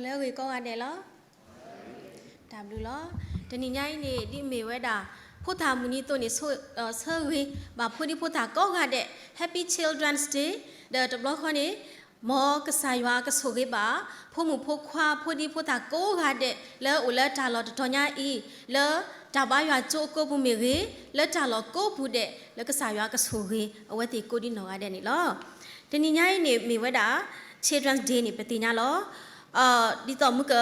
လၢအဂ့ၤကိးဂၤဒဲးလီၤ. တၢ်ဘျုးလီၤ. တနံၤညါအံၤန့ၣ် ဒ်မ့ၢ်ဝဲဒၣ် ဖိသၣ်မုၢ်နံၤအသိးန့ၣ် ဆၢဂ့ၤဘၣ်ဖိဒံဖိသၣ်ကိးဂၤဒဲး Happy Children's Day ဒီးတဘျီဃီန့ၣ် မ်ကစၢ်ယွၤကဆိၣ်ဂ့ၤဘၣ် ဖိမုၣ်ဖိခွါဖိဒံဖိသၣ်ကိးဂၤဒဲး လၢအအိၣ်လၢတၢ်လီၢ်တတီၤညါအံၤ လၢတၢ်ဘါယွၤကၠိအကိးပူၤမ့ၢ်ဂ့ၤ လၢတၢ်လီၢ်ကိးပူၤဒဲး လၢကစၢ်ယွၤကဆိၣ်ဂ့ၤအဝဲသ့ၣ်ကိးဒံနီၢ်ဂၤဒဲးန့ၣ်လီၤ. တနံၤညါအံၤန့ၣ် မ့ၢ်ဝဲဒၣ် Children's Day န့ၣ် ပသ့ၣ်ညါလီၤ. ဒ်သိးမုၢ်က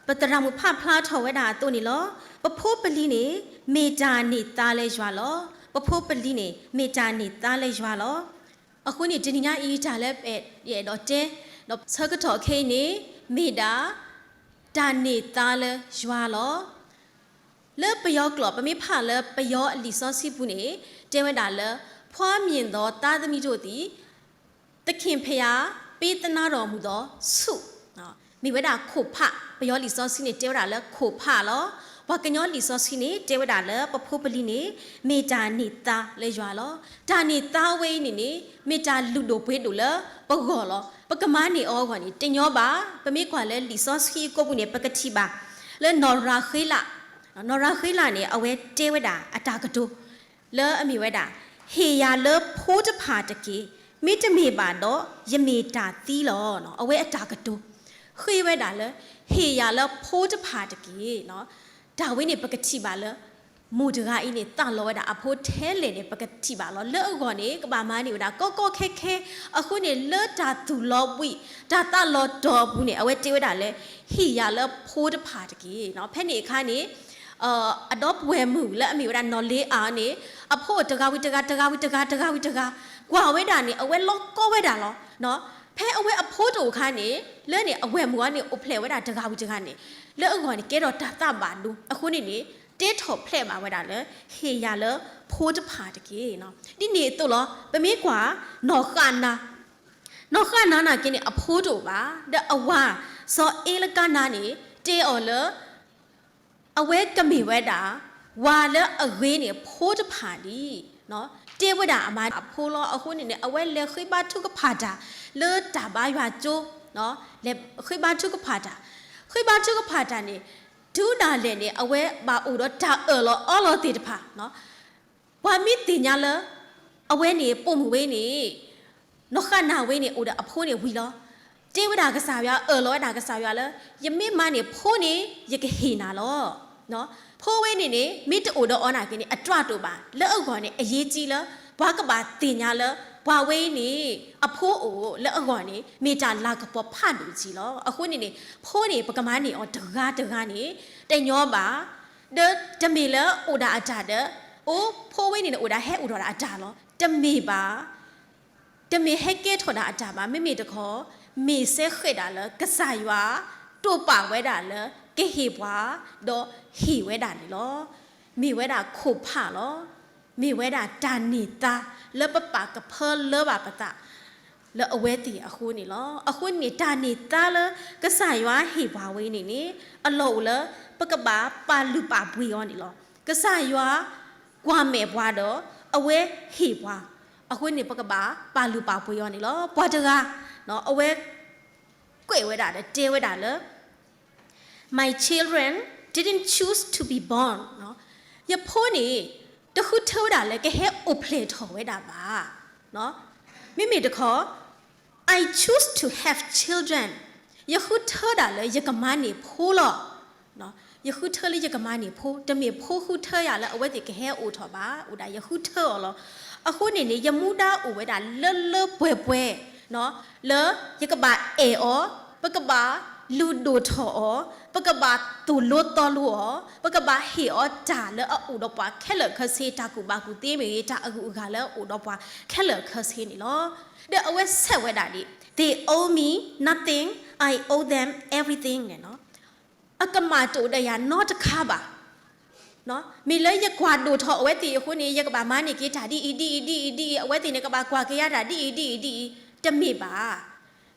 ပသရၣ်မုၣ်ဖးဖျါထီၣ်ဝဲဒၣ်အသိးန့ၣ်လီၤ. ပဖိပလံၤန့ၣ် မ့ၢ်တၢ်န့ၢ်သါလၢယွၤလီၤ. ပဖိပလံၤန့ၣ် မ့ၢ်တၢ်န့ၢ်သါလၢယွၤလီၤ. အဃိန့ၣ် တနံၤညါအံၤတၢ်လၢပအဲၣ်ဒိးတဲ ဒီးဆၢကတီၢ်ခဲအံၤန့ၣ် မ့ၢ်ဒၣ် တၢ်န့ၢ်သါလၢယွၤလီၤ. လၢပယီၤကျိာ် ပမ့ၢ်ဖးလၢပယီၤအလံာ်စီဆှံပူၤန့ၣ် တဲဝဲဒၣ်လၢ ဖွားမြင်သောသားသမီးတို့သည် သခင်ဘုရားပေးသနားတော်မူသောဆု မ့ၢ်ဝဲဒၣ်ခိၣ်ဖး, ပယီၤလံာ်စီဆှံန့ၣ် တဲဝဲဒၣ်လၢခိၣ်ဖးလီၤ. ပှၤကညီလံာ်စီဆှံန့ၣ် တဲဝဲဒၣ်လၢပဖိပလံၤန့ၣ် မ့ၢ်တၢ်န့ၢ်သါလၢယွၤလီၤ. တၢ်န့ၢ်သါဝဲအံၤန့ၣ်န့ၣ် မ့ၢ်တၢ်လုၢ်ဒိၣ်ပှ့ၤဒိၣ်လၢပဂီၢ်လီၤ. ပကမၤန့ၢ်အီၤအဂီၢ်န့ၣ် တညီဘၣ်. ပမ့ၢ်ကွၢ်လၢလံာ်စီဆှံအကိာ်ပူၤန့ၣ် ပကထံၣ်ဘၣ် လၢနီၢ်ရၤဃ့လး, နီၢ်ရၤဃ့လးန့ၣ် အဝဲတဲဝဲဒၣ်အတၢ်ကတိၤ လၢအမ့ၢ်ဝဲဒၣ် ဟ့ၣ်ယၤလၢဖိတဖၣ်တက့ၢ်, မ့တမ့ၢ်ဘၣ်ဒီး ယမ့ၢ်တၢ်သံလီၤ. အဝဲအတၢ်ကတိၤ ဃ့ဝဲဒၣ်လၢ ဟ့ၣ်ယၤလၢဖိတဖၣ်တက့ၢ်. တၢ်ဝဲန့ၣ် ပကထံၣ်ဘၣ်လၢ မိၢ်တဂၤအံၤန့ၣ် သးလီဝဲဒၣ်အဖိထဲလဲၣ်န့ၣ် ပကထံၣ်ဘၣ်လီၤ. လၢအဂီၢ်န့ၣ် ကဘၣ်မၤန့ၢ်ဝဲဒၣ်ကီကီခဲခဲ, အဃိန့ၣ် လၢတၢ်သူၣ်လီၤဘှံး တၢ်သးလီၤတီၤအပူၤန့ၣ် အဝဲတဲဝဲဒၣ်လၢ ဟ့ၣ်ယၤလၢဖိတဖၣ်တက့ၢ်. ဖဲန့ၣ်အခါန့ၣ် အဒီပုၢ်ဝဲၢ်မုၣ်လၢအမ့ၢ်ဝဲဒၣ်နီၢ်လ့အၤန့ၣ် အဖိတဂၤဝံၤတဂၤ တဂၤဝံၤတဂၤ တဂၤဝံၤတဂၤ ကွၢ်ဝဲဒၣ်န့ၣ် အဝဲလီၤကီဝဲဒၣ်လီၤ. ဖဲအဝဲအဖိတအိၣ်အခါန့ၣ် လၢန့ၣ်အဝဲၢ်မုၣ်အံၤန့ၣ် အိၣ်ဖျဲၣ်ဝဲဒၣ်တဂၤဝံၤတဂၤန့ၣ် လၢအဂီၢ်န့ၣ် ကဲထီၣ်တၢ်သးဘၣ်ဒိ အဃိန့ၣ်န့ၣ် တဲထီၣ်ဖျဲးဘၣ်ဝဲဒၣ်လၢ ဟ့ၣ်ယၤလၢဖိတဖၣ်တက့ၢ်. ဒ်န့ၣ်အသိးလီၤ. ပမ့ၢ်ကွၢ် နီၢ်ဃၣ်နၤ, နီၢ်ဃၣ်နၤနာ်က့န့ၣ် အဖိတအိၣ်ဘၣ်. ဒီးအဝၤ စီၤအ့လကါနၤန့ၣ် တဲအီၤလၢ အဝဲကမ့ၢ်ဝဲဒၣ် ဝၤလၢအဂ့ၤန့ၢ်ဖိတဖၣ်လံ. တဲဝဲဒၣ်အမါအဖိလီၤ. အဃိန့ၣ်န့ၣ် အဝဲလဲၤဃ့ဘါထုကဖၣ်တၢ် လၢတၢ်ဘါယွၤကၠိ, လဲၤဃ့ဘါထုကဖၣ်တၢ်, ဃ့ဘါထုကဖၣ်တၢ်န့ၣ် တုၤဒၣ်လဲာ်န့ၣ် အဝဲဘၣ်အိၣ်ဒီးတၢ်အၢၣ်လီၤအီလီၤသ့ၣ်တဖၣ် ပှၤမ့ၢ်သ့ၣ်ညါလၢ အဝဲန့ၣ် ပိာ်မုၣ်ဝဲန့ၣ် နီၢ်ဃၣ်နၤဝဲန့ၣ် အိၣ်ဒီးအဖိန့ၣ်ဝံၤလီၤ. တဲဝဲဒၣ်ကစၢ်ယွၤ အၢၣ်လီၤဝဲဒၣ်ကစၢ်ယွၤလၢ ယမ့ၢ်မၤန့ၢ်ဖိန့ၣ် ယကဟ့ၣ်နၤလီၤ. ဖိဝဲန့ၣ်န့ၣ် မ့ၢ်တအိၣ်ဒီးအီၤနာ်က့န့ၣ် အတြၢ်တအိၣ်ဘၣ်. လၢအဂီၢ်န့ၣ် အရေးကြီးလၢ ပှၤကဘၣ်သ့ၣ်ညါလၢ ပှၤဝဲအံၤန့ၣ် အဖိအိၣ်လၢအဂီၢ်န့ၣ် မ့ၢ်တၢ်လၤကပီၤဖးဒိၣ်က့လီၤ. အဃိန့ၣ်န့ၣ် ဖိန့ၣ် ပကမၤန့ၢ်အီၤတဂၤတဂၤန့ၣ် တညီဘၣ် ဒီးတမ့ၢ်လၢအိၣ်ဒၣ်အတၢ်ဒီး အိၣ်ဖိဝဲန့ၣ်န့ၣ် အိၣ်ဒၣ်ဟဲအိၣ်ဒီးအတၢ်လီၤ. တမ့ၢ်ဘၣ်. တမ့ၢ်ဟဲကဲထီၣ်ဒၣ်အတၢ်ဘၣ်. မ့မ့ၢ်တခီ မ့ၢ်စဲဃဲးဒၣ်လၢကစၢ်ယွၤ တိာ်ပာ်ဝဲဒၣ်လၢကဟ့ၣ်ပှၤ ဒီးဟ့ၣ်ဝဲဒၣ်န့ၣ်လီၤ. မ့ၢ်ဝဲဒၣ်ခိၣ်ဖးလီၤ. မ့ၢ်ဝဲဒၣ်တၢ်န့ၢ်သါလၢပပာ်ကဖၢလၢဘၣ်ပသး လၢအဝဲသ့ၣ်အဃိန့ၣ်လီၤ. အဃိန့ၣ် တၢ်န့ၢ်သါလၢကစၢ်ယွၤဟ့ၣ်ပှၤဝဲန့ၣ်န့ၣ် အလီၢ်အိၣ်လၢ ပကဘၣ်ပာ်လုၢ်ပာ်ပှ့ၤအီၤန့ၣ်လီၤ. ကစၢ်ယွၤကွၢ်မဲာ်ပှၤဒီး အဝဲဟ့ၣ်ပှၤ, အဃိန့ၣ် ပကဘၣ်ပာ်လုၢ်ပာ်ပှ့ၤအီၤန့ၣ်လီၤ. ပှၤတဂၤ အဝဲ ကွဲးဝဲဒၣ်ဒီးတဲဝဲဒၣ်လၢ My children didn't choose to be born. ယဖိန့ၣ် တဃုထၢဝဲဒၣ်လၢကဟဲအိၣ်ဖျဲၣ်ထီၣ်ဝဲဒၣ်ဘၣ်. မ့မ့ၢ်တခီ I choose to have children. ယဃုထၢဒၣ်လၢယကမၤန့ၢ်ဖိလီၤ. ယဃုထၢလၢယကမၤန့ၢ်ဖိ, တမ့ၢ်ဖိဃုထၢယၤလၢအဝဲသ့ၣ်ကဟဲအိၣ်ထီၣ်ဘၣ်, အိၣ်ဒၣ်ယဃုထၢအီၤလီၤ. အဃိန့ၣ်န့ၣ် ယမူဒါအိၣ်ဝဲဒၣ်လၢလၢပှဲၤပှဲၤ လၢယကဘၣ်အဲၣ်အီၤ, ပကဘၣ်လုၢ်ဒိၣ်ထီၣ်အီၤ, ပကဘၣ်သိၣ်လိသီလိအီၤ, ပကဘၣ်ဟ့ၣ်အီၤတၢ်လၢအအိၣ်ဒီးပှၤခဲလၢာ်ခဲဆ့, တၢ်ကူၣ်ဘၣ်ကူၣ်သ့မ့ၢ်ဂ့ၤ, တၢ်အဂုၤအဂၤလၢအအိၣ်ဒီးပှၤခဲလၢာ်ခဲဆ့န့ၣ်လီၤ. ဒီးအဝဲဆဲးဝဲဒၣ်ဒ် They owe me nothing, I owe them everything န့ၣ်လီၤ. အကမၣ်တအိၣ်ဒီးယၤနီတခါဘၣ်. မ့ၢ်လၢယကွၢ်ဒိၣ်ထီၣ်အဝဲသ့ၣ်အဃိန့ၣ် ယကဘၣ်မၤန့ၢ်က့ၤတၢ်ဒ်အံၤဒ်အံၤဒ်အံၤဒ်အံၤ, အဝဲသ့ၣ်န့ၣ်ကဘၣ်ကွၢ်က့ၤယၤတၢ်ဒ်အံၤဒ်အံၤဒ်အံၤ, တမ့ၢ်ဘၣ်.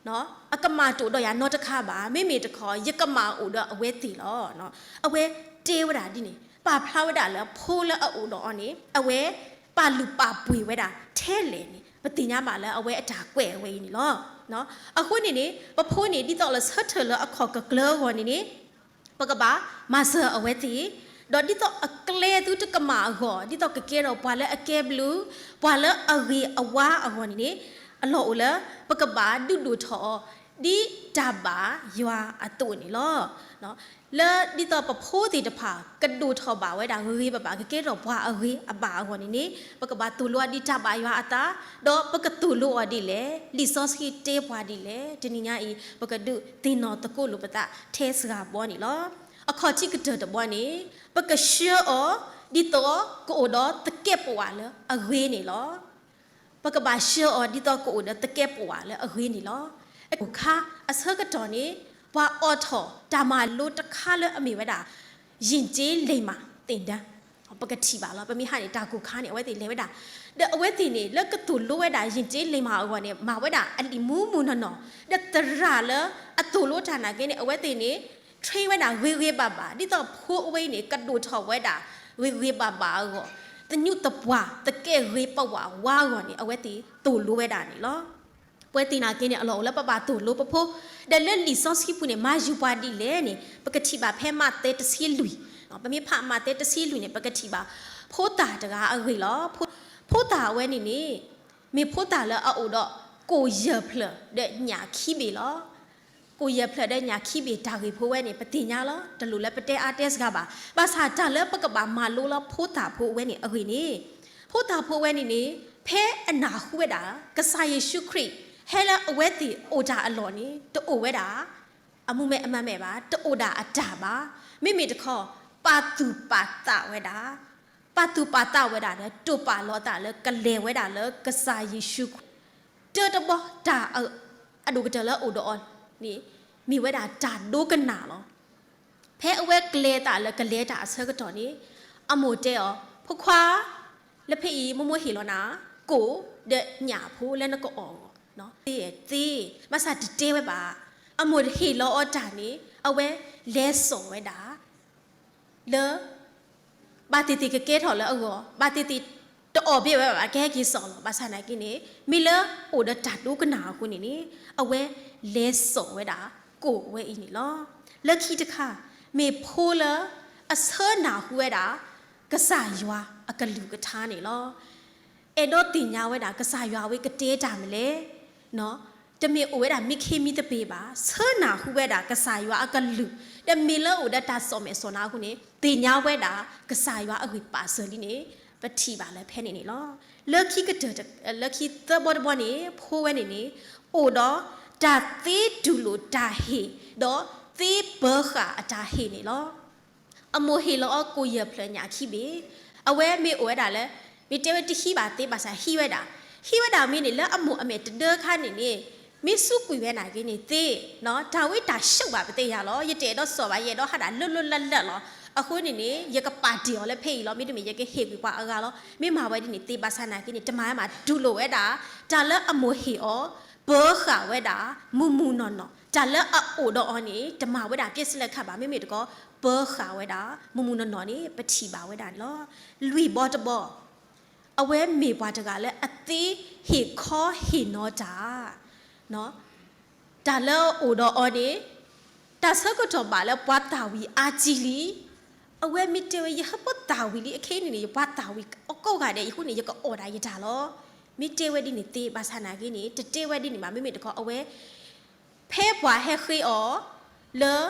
အကမၣ်တအိၣ်ဒီးယၤနီတခါဘၣ်. မ့မ့ၢ်တခီ ယကမၣ်အိၣ်ဒီးအဝဲသ့ၣ်လီၤ. အဝဲတဲဝဲဒၣ်ဒ်န့ၣ် ပာ်ဖျါဝဲဒၣ်လၢဖိလၢအအိၣ်ဒီးအီၤန့ၣ် အဝဲပာ်လုၢ်ပာ်ပှ့ၤဝဲဒၣ်ထဲလဲၣ်န့ၣ် ပသ့ၣ်ညါဘၣ်လၢအဝဲအတၢ်ကွဲးအဝဲအံၤန့ၣ်လီၤ. အဃိန့ၣ်န့ၣ် ပဖိန့ၣ် ဒ်သိးလၢဆၢထၢၣ်လၢအခီၣ်ကကျၢၤအဂီၢ်န့ၣ်န့ၣ် ပကဘၣ်မၤစၢၤအဝဲသ့ၣ်, ဒီးဒ်သိးအကျဲသုတကမၣ်အဂီၢ် ဒ်သိးကကဲထီၣ်ပှၤလၢအကဲဘျုး, ပှၤလၢအဂ့ၤအဝါအဂီၢ်န့ၣ်န့ၣ် အလီၢ်အိၣ်လၢ ပကဘၣ်ဒုးဒိၣ်ထီၣ်အီၤ ဒ်တၢ်ဘၣ်ယွၤအသိးန့ၣ်လီၤ. လၢဒ်သိးပဖိသ့ၣ်တဖၣ် ကဒိၣ်ထီၣ်ဘၣ်ဝဲဒၣ်ဂ့ၤဂ့ၤဘၣ်ဘၣ် ကကဲထီၣ်ပှၤအဂ့ၤအဘၣ်အဂီၢ်န့ၣ်န့ၣ် ပကဘၣ်သိၣ်လိအီၤဒ်တၢ်ဘၣ်ယွၤအသး, ဒီးပကသိၣ်လိအီၤဒ်လဲၣ်, လံာ်စီဆှံတဲပှၤဒ်လဲၣ်, တနံၤညါအံၤ ပကဒုးသ့ၣ်နီၣ်သကိးလိာ်ပသးထဲစှၤဘီန့ၣ်လီၤ. အခီၣ်ထံးကတၢၢ်တဘီန့ၣ် ပကဆှၢအီၤ ဒ်သိးကအိၣ်ဒီးသကဲးပဝးလၢအဂ့ၤန့ၣ်လီၤ. ပကဘၣ်ဆှၢအီၤဒ်သိးကအိၣ်ဒီးသကဲးပဝးလၢအဂ့ၤန့ၣ်လီၤ. အခါအဆၢကတီၢ်န့ၣ် ပှၤအိးထီၣ်တၢ်မၤလိတခါလၢအမ့ၢ်ဝဲဒၣ် ယဉ်ကျေးလိမ္မာသင်တန်း ပကထံၣ်ဘၣ်လီၤ. ပမ့ၢ်ဟးန့ၣ် တၢ်ကိၢ်ခါန့ၣ် အဝဲသ့ၣ်လဲၤဝဲဒၣ်, ဒီးအဝဲသ့ၣ်န့ၣ် လၢကသိၣ်လိဝဲဒၣ် ယဉ်ကျေးလိမ္မာအဂီၢ်န့ၣ် မၤဝဲဒၣ်အလံာ်မုၢ်မုၢ်နီၢ်နီၢ်, ဒီးသရၣ်လၢအသိၣ်လိတၢ်နာ်က့န့ၣ် အဝဲသ့ၣ်န့ၣ် train ဝဲဒၣ်ဂ့ၤဂ့ၤဘၣ်ဘၣ် ဒ်သိးဖိအဝဲအံၤန့ၣ် ကဒိၣ်ထီၣ်ဝဲဒၣ် ဂ့ၤဂ့ၤဘၣ်ဘၣ်အဂီၢ်, သညူးသပှၢ်သကဲးဂ့ၤပဝးဝါအဂီၢ်န့ၣ် အဝဲသ့ၣ်သိၣ်လိဝဲဒၣ်န့ၣ်လီၤ. ပဝဲသ့ၣ်နာ်က့န့ၣ် အလီၢ်အိၣ်လၢပဘၣ်သိၣ်လိပဖိ, ဒီးလၢလံာ်စီဆှံပူၤန့ၣ် မၤယူၤပှၤဒ်လဲၣ်န့ၣ် ပကထံၣ်ဘၣ်ဖဲမးသဲတဆံလွံၢ်, ပမ့ၢ်ဖးမးသဲတဆံလွံၢ်န့ၣ် ပကထံၣ်ဘၣ် ဖိသၣ်တဂၤအဂ့ၢ်လီၤ. ဖိသၣ်အဝဲန့ၣ်န့ၣ် မ့ၢ်ဖိသၣ်လၢအအိၣ်ဒီး ကိၣ်ယဲၢ်ဖျၢၣ်ဒီးညၣ်ခံဘ့ၣ်လီၤ. ကိၣ်ယဲၢ်ဖျၢၣ်ဒီးညၣ်ခံဘ့ၣ်တၢ်ဂ့ၢ်ဖိဝဲန့ၣ် ပသ့ၣ်ညါလီၤ. တလိၣ်လၢပတဲအါတဲစှၤဘၣ်. ဘၣ်ဆၣ်တၢ်လၢပကဘၣ်မၤလိလၢဖိသၣ်ဖိအဝဲန့ၣ်အဂ့ၢ်န့ၣ်, ဖိသၣ်ဖိအဝဲန့ၣ်န့ၣ် ဖဲအနၢ်ဟူဝဲဒၣ် ကစၢ်ယ့ၣ်ၡူးခရံာ် ဟဲလၢအဝဲသ့ၣ်အိၣ်တၢ်အလီၢ်န့ၣ် တအိၣ်ဝဲဒၣ် အမူးမဲအမးမဲာ်ဘၣ်, တအိၣ်ဒၣ်အတၢ်ဘၣ်. မ့မ့ၢ်တခီ ပာ်သူၣ်ပာ်သးဝဲဒၣ်, ပာ်သူၣ်ပာ်သးဝဲဒၣ်ဒီး တိာ်ပာ်လီၤအသးလၢကလဲၤဝဲဒၣ်လၢကစၢ်ယ့ၣ်ၡူးခရံာ် တၢတဘီ တၢ်အဒိၣ်ကတၢၢ်လၢအအိၣ်ဒီးအီၤန့ၣ် မ့ၢ်ဝဲဒၣ်တၢ်ဒိကနၣ်လီၤ. ဖဲအဝဲကျဲၤသးလၢကလဲၤတၢ်အဆၢကတီၢ်န့ၣ် အမိၢ်တဲအီၤ, ဖိခွါ, လၢဖဲအံၤ မိၢ်မိၢ်ဟ့ၣ်လီၤနၤ ကိၣ်ဒီးညၣ်ဖိလၢနကအီၣ်အဂီၢ်, သ့သ့, ဘၣ်ဆၣ်တတဲဝဲဘၣ်. အမိၢ်ဟ့ၣ်လီၤအီၤတၢ်န့ၣ် အဝဲလဲၤစိာ်ဝဲဒၣ် လၢ ဘၣ်သ့ၣ်သ့ၣ်ကကဲထီၣ်လၢအဂီၢ်, ဘၣ်သ့ၣ်သ့ၣ်တအီၣ်ဘ့ၣ်ဝဲဘၣ် ကဟဲက့ၤစိာ်လီၤ. ဘၣ်ဆၣ်နာ်က့န့ၣ် မ့ၢ်လၢအိၣ်ဒီးတၢ်ဒိကနၣ်အဃိန့ၣ်န့ၣ် အဝဲလဲၤစိာ်ဝဲဒၣ် ကိၣ်ဝဲအံၤန့ၣ်လီၤ. လၢခံတခါ မ့ၢ်ဖိလၢအဆၢနၢ်ဟူဝဲဒၣ် ကစၢ်ယွၤအကလုၢ်ကထါန့ၣ်လီၤ. အဲၣ်ဒိးသ့ၣ်ညါဝဲဒၣ် ကစၢ်ယွၤဝဲကတဲတၢ်မနုၤလဲၣ်, တမ့ၢ်အိၣ်ဝဲဒၣ်မံခ့မံသပ့ၤဘၣ်, ဆၢနၢ်ဟူဝဲဒၣ်ကစၢ်ယွၤအကလုၢ်, ဒီးမ့ၢ်လၢအိၣ်ဒီးတၢ်စိာ်မဲာ်စိာ်နါအဃိန့ၣ် သ့ၣ်ညါဝဲဒၣ် ကစၢ်ယွၤအဂံၢ်ပာ်စၢၤလံန့ၣ် ပထံၣ်ဘၣ်လၢဖဲန့ၣ်န့ၣ်လီၤ. လၢခံကတၢၢ် လၢခံသၢဘီတဘီန့ၣ် ဖိဝဲန့ၣ်န့ၣ် အိၣ်ဒီးတၢ်သ့တူၢ်လိာ်တၢ်ဟ့ၣ်, ဒီးသ့ပၢၤဃာ်အတၢ်ဟ့ၣ်န့ၣ်လီၤ. အမိၢ်ဟ့ၣ်လီၤအီၤကိၣ်ယဲၢ်ဖျၢၣ်ညၣ်ခံဘ့ၣ်, အဝဲမ့ၢ်အိၣ်ဝဲဒၣ်လၢ မ့ၢ်တဲဝဲတဟံးဘၣ်သ့ဘၣ်ဆၣ်ဟံးဝဲဒၣ်, ဟံးဝဲဒၣ်မ့ၢ်န့ၣ် လၢအမိၢ်အမဲာ်တဒၢခါန့ၣ်န့ၣ် မ့ၢ်စူးကွံာ်ဝဲနာ်က့န့ၣ်သ့, တၢ်ဝံတၢ်ဆူၣ်ဘၣ်ပသ့ၣ်ညါလီၤ. ယတအဲၣ်ဒိးစိာ်ဘၣ် ယအဲၣ်ဒိးဟးဒၣ်လိၤလိၤလၢလၢလီၤ. အဃိန့ၣ်န့ၣ် ယကပာ်တ့ၢ်အီၤလၢဖဲအံၤလီၤ. မ့တမ့ၢ် ယကဟ့ၣ်ကွံာ်ပှၤအဂၤလီၤ. မ့ၢ်မၤဝဲဒ်န့ၣ်သ့ဘၣ်ဆၣ်နာ်က့န့ၣ် တမၤမးတူၢ်လိာ်ဝဲဒၣ် တၢ်လၢအမိၢ်ဟ့ၣ်အီၤ ပၢၤဃာ်ဝဲဒၣ် မုၢ်မုၢ်နီၢ်နီၢ်, တၢ်လၢအအိၣ်ဒီးအီၤန့ၣ် တမၤဝဲဒၣ်ပျဲစလၢခါဘၣ်. မ့မ့ၢ်တခီ ပၢၤဃာ်ဝဲဒၣ် မုၢ်မုၢ်နီၢ်နီၢ်န့ၣ် ပထံၣ်ဘၣ်ဝဲဒၣ်န့ၣ်လီၤ. လွံၢ်ဘီတဘီ အဝဲမ့ၢ်ပှၤတဂၤလၢအသ့ဟ့ၣ်ခီဟ့ၣ်နီၤတၢ် တၢ်လၢအအိၣ်ဒီးအီၤန့ၣ် တၢ်ဆၢကတီၢ်ဘၣ်လၢပှၤသၣ်ဝံၤအါကံလံ. အဝဲမ့ၢ်တဲဝဲ ယဟၢဖၢသၣ်ဝံၤလံ အခဲအံၤန့ၣ်န့ၣ် ယပှၤသၣ်ဝံၤအကိးဂၤဒဲးအံၤအဃိန့ၣ် ယကအီၣ်ဒၣ်ယတၢ်လီၤ. မ့ၢ်တဲဝဲဒ်န့ၣ်သ့ဘၣ်ဆၣ်နာ်က့န့ၣ် တတဲဝဲဒ်န့ၣ်ဘၣ်. မ့မ့ၢ်တခီ အဝဲ ဖဲပှၤဟဲဃ့အီၤ လၢ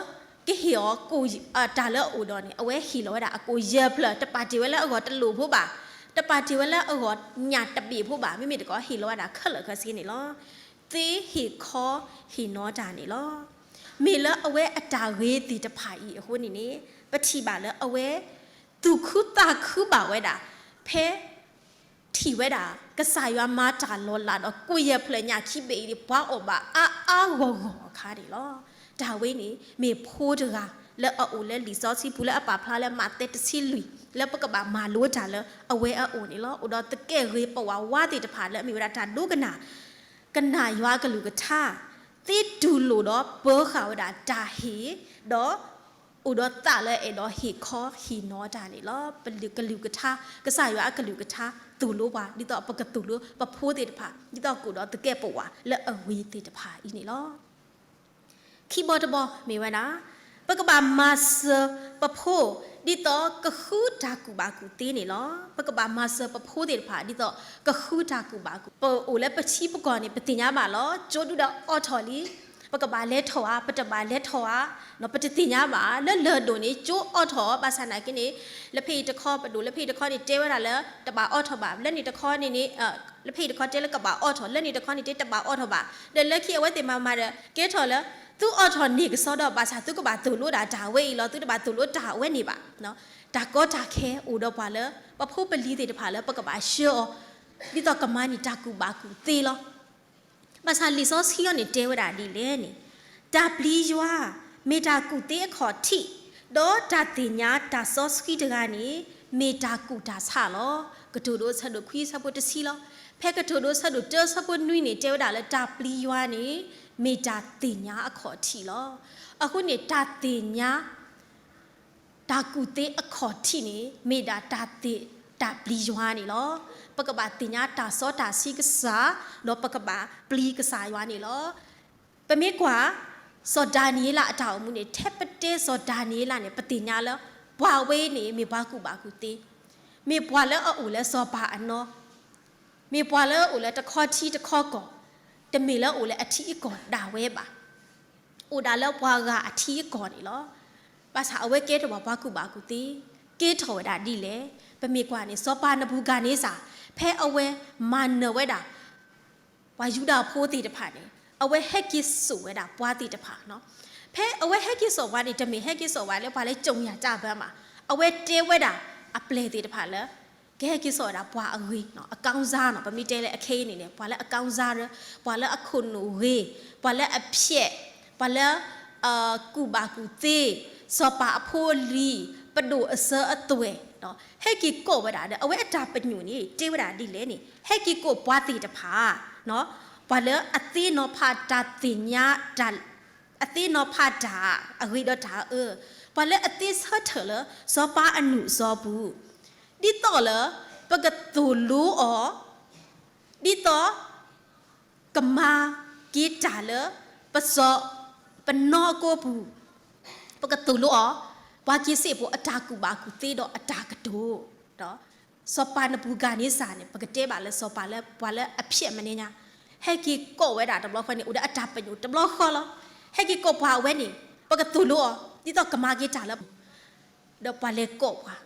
ကဟ့ၣ်အီၤ တၢ်လၢအအိၣ်ဒီးန့ၣ် အဝဲဟ့ၣ်လီၤဝဲဒၣ်အကိၣ်ယဲၢ်ဖျၢၣ် တပာ်တ့ၢ်ဝဲလၢအဂီၢ်တလိၣ်ဖိဘၣ်, တပာ်တ့ၢ်ဝဲလၢအဂီၢ်ညၣ်တဘ့ၣ်ဖိဘၣ်. မ့မ့ၢ်တခီ ဟ့ၣ်လီၤဝဲဒၣ်ခဲလၢာ်ခဲဆ့န့ၣ်လီၤ. သ့ဟ့ၣ်ခီဟ့ၣ်နီၤတၢ်န့ၣ်လီၤ. မ့ၢ်လၢအဝဲအတၢ်ဂ့ၤသ့ၣ်တဖၣ်အံၤအဃိန့ၣ်န့ၣ် ပထံၣ်ဘၣ်လၢအဝဲ သူၣ်ခုသးခုဘၣ်ဝဲဒၣ် ဖဲ ထံၣ်ဝဲဒၣ် ကစၢ်ယွၤမၤတၢ်လီၤလးဒီး ကိၣ်ယဲၢ်ဖျၢၣ်ညၣ်ခံဘ့ၣ်အံၤန့ၣ် ပှၤအီၣ်ဘၣ်အါအါဂီၢ်ဂီၢ်အခါန့ၣ်လီၤ. တၢ်ဝဲန့ၣ် မ့ၢ်ဖိတဂၤလၢအအိၣ်လၢလံာ်စီဆှံပူၤလၢအပာ်ဖျါလၢမးသဲတဆံလွံၢ် လၢပကဘၣ်မၤလိတၢ်လၢအဝဲအအိၣ်န့ၣ်လီၤ. အိၣ်ဒီးသကဲးဂ့ၤပဝးဝါသ့ၣ်တဖၣ်လၢအမ့ၢ်ဝဲဒၣ်တၢ်ဒိကနၣ် ကနၣ်ယွၤအကလုၢ်ကထါ, သ့တူၢ်လိာ်ဒီးပၢၤဃာ်ဝဲဒၣ်တၢ်ဟ့ၣ်, ဒီး အိၣ်ဒီးသးလၢအဲၣ်ဒိးဟ့ၣ်ခီဟ့ၣ်နီၤတၢ်န့ၣ်လီၤ. ပကလုၢ်ကထါ, ကစၢ်ယွၤအကလုၢ်ကထါ သိၣ်လိပှၤ ဒ်သိးပကသိၣ်လိပဖိသ့ၣ်တဖၣ် ဒ်သိးကအိၣ်ဒီးသကဲာ်ပဝးလၢအဂ့ၤသ့ၣ်တဖၣ်အံၤန့ၣ်လီၤ. ခံဘီတဘီမ့ၢ်ဝဲဒၣ် ပကဘၣ်မၤစၢၤပဖိ ဒ်သိးကဃုတၢ်ကူၣ်ဘၣ်ကူၣ်သ့န့ၣ်လီၤ. ပကဘၣ်မၤစၢၤပဖိသ့ၣ်တဖၣ် ဒ်သိးကဃုတၢ်ကူၣ်ဘၣ်ကူၣ်, ပအိၣ်လၢပထံပကီၢ်န့ၣ် ပသ့ၣ်ညါဘၣ်လီၤ. ကၠိဒုဒီးအိးထီၣ်လံ, ပကဘၣ်လဲၤထီၣ်ဧါ, ပတဘၣ်လဲၤထီၣ်ဧါ, ပတသ့ၣ်ညါဘၣ်. လၢလၢၢ်ဒိၣ်န့ၣ် ကၠိအိးထီၣ် ဘၣ်ဆၣ်နာ်က့န့ၣ် လၢဖဲအံၤတခီ ပဒိၣ်လၢဖဲအံၤတခီန့ၣ် တဲဝဲဒၣ်လၢ တဘၣ်အိးထီၣ်ဘၣ်, လၢန့ၣ်တခီန့ၣ်န့ၣ် လၢဖဲအံၤတခီတဲလၢကဘၣ်အိးထီၣ်, လၢန့ၣ်တခီန့ၣ်တဲတဘၣ်အိးထီၣ်ဘၣ်. ဒီးလၢခံအဝဲသ့ၣ်မၤမၤဒီး ကဲထီၣ်လၢ သုအိးထီၣ်န့ၢ်ကစီဒီး ဘၣ်ဆၣ်သုကဘၣ်သိၣ်လိဒၣ်တၢ်ဝဲအံၤလီၤ, သုတဘၣ်သိၣ်လိတၢ်ဝဲန့ၣ်ဘၣ်. တၢ်ကီတၢ်ခဲအိၣ်ဒီးပှၤလၢ ပဖိပလံၤသ့ၣ်တဖၣ်လၢပကဘၣ်ဆှၢအီၤ ဒ်သိးကမၤန့ၢ်တၢ်ကူၣ်ဘၣ်ကူၣ်သ့လီၤ. ဘၣ်ဆၣ်လံာ်စီဆှံအံၤန့ၣ်တဲဝဲဒၣ်ဒ်လဲၣ်န့ၣ်, တၢ်ပျံၤယွၤ မ့ၢ်တၢ်ကူၣ်သ့အခီၣ်ထံး, ဒီးတၢ်သ့ၣ်ညါတၢ်စီဆှံတဂၤန့ၣ် မ့ၢ်တၢ်ကူၣ်တၢ်ဆးလီၤ. ကတိၤဒိဆၢဒိၣ်ခွံဆၢဖိတဆံလီၤ. ဖဲကတိၤဒိဆၢဒိၣ်တၢဆၢဖိနွံန့ၣ် တဲဝဲဒၣ်လၢတၢ်ပျံၤယွၤန့ၣ် မ့ၢ်တၢ်သ့ၣ်ညါအခီၣ်ထံးလီၤ. အဃိန့ၣ် တၢ်သ့ၣ်ညါ တၢ်ကူၣ်သ့အခီၣ်ထံးန့ၣ် မ့ၢ်ဒၣ်တၢ်သ့ၣ် တၢ်ပျံၤယွၤန့ၣ်လီၤ. ပကဘၣ်သ့ၣ်ညါတၢ်စီတၢ်ဆှံကစၢ်, ဒီးပကဘၣ်ပျံၤကစၢ်ယွၤန့ၣ်လီၤ. ပမ့ၢ်ကွၢ် စီၤဒၤနံးယ့လးအတၢ်အိၣ်မူန့ၣ် ထဲပတဲစီၤဒၤနံးယ့လးန့ၣ် ပသ့ၣ်ညါလၢ ပှၤဝဲန့ၣ် မ့ၢ်ပှၤကူၣ်ဘၣ်ကူၣ်သ့, မ့ၢ်ပှၤလၢအအိၣ်လၢစီၤပၤအနီၢ်, မ့ၢ်ပှၤလၢအအိၣ်လၢတခီထံတခီကီၢ်, တမ့ၢ်လၢအိၣ်လၢအထံအကီၢ်ဒၣ်ဝဲဘၣ်. အိၣ်ဒၣ်လၢပှၤဂၤအထံအကီၢ်န့ၣ်လီၤ. ဘၣ်ဆၣ်အဝဲကဲထီၣ်ဘၣ်ပှၤကူၣ်ဘၣ်ကူၣ်သ့, ကဲထီၣ်ဝဲဒၣ်ဒ်လဲၣ်. ပမ့ၢ်ကွၢ်န့ၣ် စီၤပၤနဘူၤခၣ်န့စၢ် ဖဲအဝဲမၤနၢၤဝဲဒၣ် ပှၤယူဒၤဖိသ့ၣ်တဖၣ်န့ၣ် အဝဲဟဲက့ၤစိာ်ဝဲဒၣ်ပှၤသ့ၣ်တဖၣ်. ဖဲအဝဲဟဲက့ၤစိာ်ပှၤန့ၣ် တမ့ၢ်ဟဲက့ၤစိာ်ပှၤလၢပှၤလၢ ကြုံရာကျပန်း မး, အဝဲတဲဝဲဒၣ်အပျဲၢ်သ့ၣ်တဖၣ်လၢ ကဟဲက့ၤစိာ်ဝဲဒၣ်ပှၤအဂ့ၤ, အကောင်းစားနီၤ, ပမ့ၢ်တဲလၢအခဲအံၤန့ၣ်န့ၣ် ပှၤလၢအကောင်းစား, ပှၤလၢအခိၣ်နူာ်ဂ့ၤ, ပှၤလၢအဖျဲး, ပှၤလၢ ကူၣ်ဘၣ်ကူၣ်သ့, စီၤပၤအဖိအလံၤ, ပဒိၣ်အစၢၤအသွဲၣ်, ဟဲက့ၤကိးဝဲဒၣ်ဒီး အဝဲအတၢ်ပညိၣ်န့ၣ် တဲဝဲဒၣ်ဒ်လဲၣ်န့ၣ် ဟဲက့ၤကိးပှၤသ့ၣ်တဖၣ်, ပှၤလၢအသ့နီၤဖးတၢ်သ့ၣ်ညါ, အသ့နီၤဖးတၢ်အဂ့ၤဒီးတၢ်အၢ, ပှၤလၢအသ့ဆၢထၢၣ်လၢစီၤပၤအနုာ်အစီပူၤ, ဒ်သိးလၢ ပကသိၣ်လိအီၤ ဒ်သိး ကမၤက့ၤတၢ်လၢ ပစီၤ ပနီၢ်အကိပူၤ, ပကသိၣ်လိအီၤ, ပှၤက့ၤစ့ၢ်ဖိအတၢ်ကူၣ်ဘၣ်ကူၣ်သ့ဒီးအတၢ်ကတိၤ, စီၤပၤနဘူၤခၣ်န့စၢ်န့ၣ် ပကတဲဘၣ်လၢစီၤပၤလၢပှၤလၢအဖျဲးမဲာ်ညါ, ဟဲက့ၤကိးဝဲဒၣ်တဘျီဃီန့ၣ် အိၣ်ဒီးအတၢ်ပညိၣ်တဘျီဃီလီၤ. ဟဲက့ၤကိးပှၤအဝဲန့ၣ် ပကသိၣ်လိအီၤ ဒ်သိးကမၤက့ၤတၢ်လၢ ဒီးပှၤလဲၤကိးပှၤ,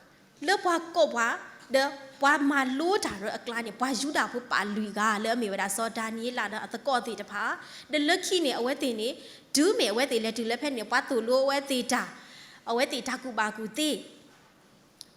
လၢပှၤကိးပှၤ, ဒီးပှၤမၤလိတၢ်လၢအကျါန့ၣ် ပှၤယူဒၤဖိပာ်လွံၢ်ဂၤ လၢအမ့ၢ်ဝဲဒၣ်စီၤဒၤနံးယ့လးဒီးအသကိးသ့ၣ်တဖၣ်, ဒီးလၢခံန့ၣ် အဝဲသ့ၣ်န့ၣ် တုၤမ့ၢ်အဝဲသ့ၣ်လဲၤတုၤလၢဖဲန့ၣ် ပှၤသိၣ်လိအဝဲသ့ၣ်တၢ်, အဝဲသ့ၣ်တၢ်ကူၣ်ဘၣ်ကူၣ်သ့,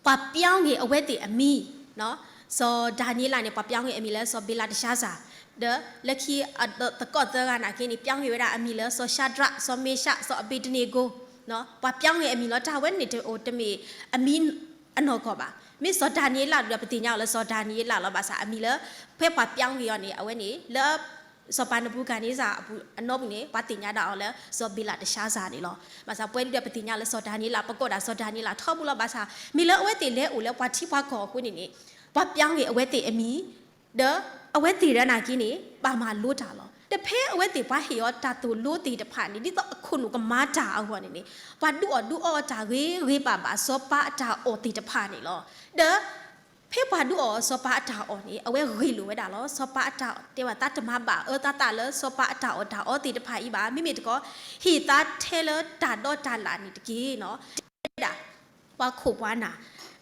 ပှၤပြောင်းက့ၤအဝဲသ့ၣ်အမံၤ, စီၤဒၤနံးယ့လးန့ၣ် ပှၤပြောင်းက့ၤအမံၤလၢစီၤဘ့လးတၡါစၢ်, ဒီးလၢခံအသကိးသၢဂၤနာ်က့န့ၣ် ပြောင်းက့ၤဝဲဒၣ်အမံၤလၢစီၤၡၤဒြး, စီၤမ့ၡး, စီၤအဘ့းနံၤကိၤ, ပှၤပြောင်းက့ၤအမံၤလီၤ. တၢ်ဝဲန့ၣ်တအိၣ်တမ့ၢ်အမံၤအနီၢ်ကီၢ်ဘၣ်. မ့ၢ်စီၤဒၤနံးယ့လးဒီး ပသ့ၣ်ညါအီၤလၢစီၤဒၤနံးယ့လးလီၤ. ဘၣ်ဆၣ်အမံၤလၢ ဖဲပှၤပြောင်းက့ၤအီၤန့ၣ် အဝဲန့ၣ် လၢ စီၤပၤနဘူၤခၣ်န့စၢ်အပူၤအနီၢ်ပူၤန့ၣ် ပှၤသ့ၣ်ညါဒၣ်အီၤလၢစီၤဘ့လးတၡါစၢ်န့ၣ်လီၤ. ဘၣ်ဆၣ်ပဝဲဒၣ်ဒီးပသ့ၣ်ညါလၢစီၤဒၤနံးယ့လး ပကိးဒၣ်စီၤဒၤနံးယ့လးထီဘိလီၤ. ဘၣ်ဆၣ် မ့ၢ်လၢအဝဲသ့ၣ်လဲၤအိၣ်လၢပှၤထံပှၤကီၢ်အဃိန့ၣ်န့ၣ် ပှၤပြောင်းက့ၤအဝဲသ့ၣ်အမံၤ, ဒီးအဝဲသ့ၣ်ဒီးနာ်က့န့ၣ် ဘၣ်မၤလိတၢ်လီၤ. ဒီးဖဲအဝဲသ့ၣ်ပှၤဟ့ၣ်အီၤတၢ်သိၣ်လိသ့ၣ်တဖၣ်န့ၣ် ဒ်သိးအခိၣ်နူာ်ကမၤတၢ်အဂီၢ်န့ၣ်န့ၣ် ပှၤဒုးအီၣ်ဒုးအီအီၤတၢ်ဂ့ၤဂ့ၤဘၣ်ဘၣ် စီၤပၤအတၢ်အီၣ်သ့ၣ်တဖၣ်န့ၣ်လီၤ. ဒီး ဖဲပှၤဒုးအီၣ်စီၤပၤအတၢ်အီၣ်န့ၣ် အဝဲဂ့ၤလိာ်ဝဲဒၣ်လီၤ. စီၤပၤအတၢ်အီၣ် တဲဝဲသးတမၤဘၣ်အၢသးသးလၢ စီၤပၤအတၢ်အီၣ်တၢ်အီသ့ၣ်တဖၣ်အံၤဘၣ်. မ့မ့ၢ်တခီ ဟ့ၣ်သးထဲလၢတၢ်ဒီးတၢ်လၣ်န့ၣ်တက့ၢ်နီၤ. တဲဝဲဒၣ် ပှၤခိၣ်ပှၤနၢ်,